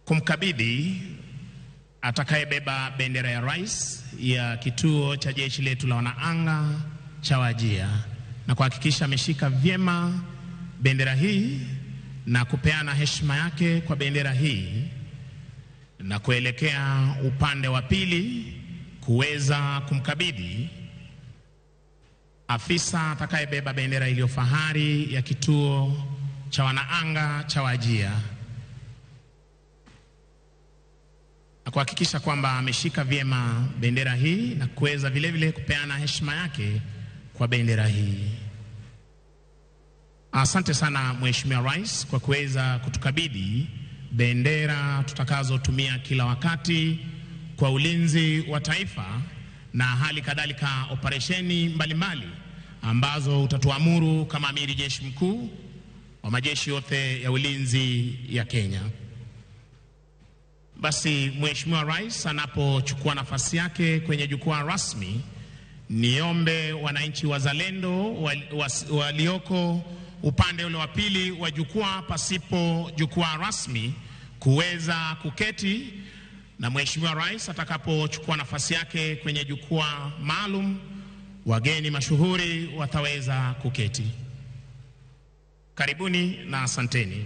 kumkabidhi atakayebeba bendera ya rais ya kituo cha jeshi letu la wanaanga cha Wajir na kuhakikisha ameshika vyema bendera hii na kupeana heshima yake kwa bendera hii na kuelekea upande wa pili kuweza kumkabidhi afisa atakayebeba bendera iliyo fahari ya kituo cha wanaanga cha Wajir na kuhakikisha kwamba ameshika vyema bendera hii na kuweza vile vile kupeana heshima yake kwa bendera hii. Asante sana Mheshimiwa Rais kwa kuweza kutukabidhi bendera tutakazotumia kila wakati kwa ulinzi wa taifa na hali kadhalika operesheni mbalimbali ambazo utatuamuru kama Amiri Jeshi Mkuu wa majeshi yote ya ulinzi ya Kenya. Basi Mheshimiwa Rais anapochukua nafasi yake kwenye jukwaa rasmi, niombe wananchi wazalendo walioko upande ule wa pili wa jukwaa pasipo jukwaa rasmi kuweza kuketi, na Mheshimiwa Rais atakapochukua nafasi yake kwenye jukwaa maalum, wageni mashuhuri wataweza kuketi. Karibuni na asanteni.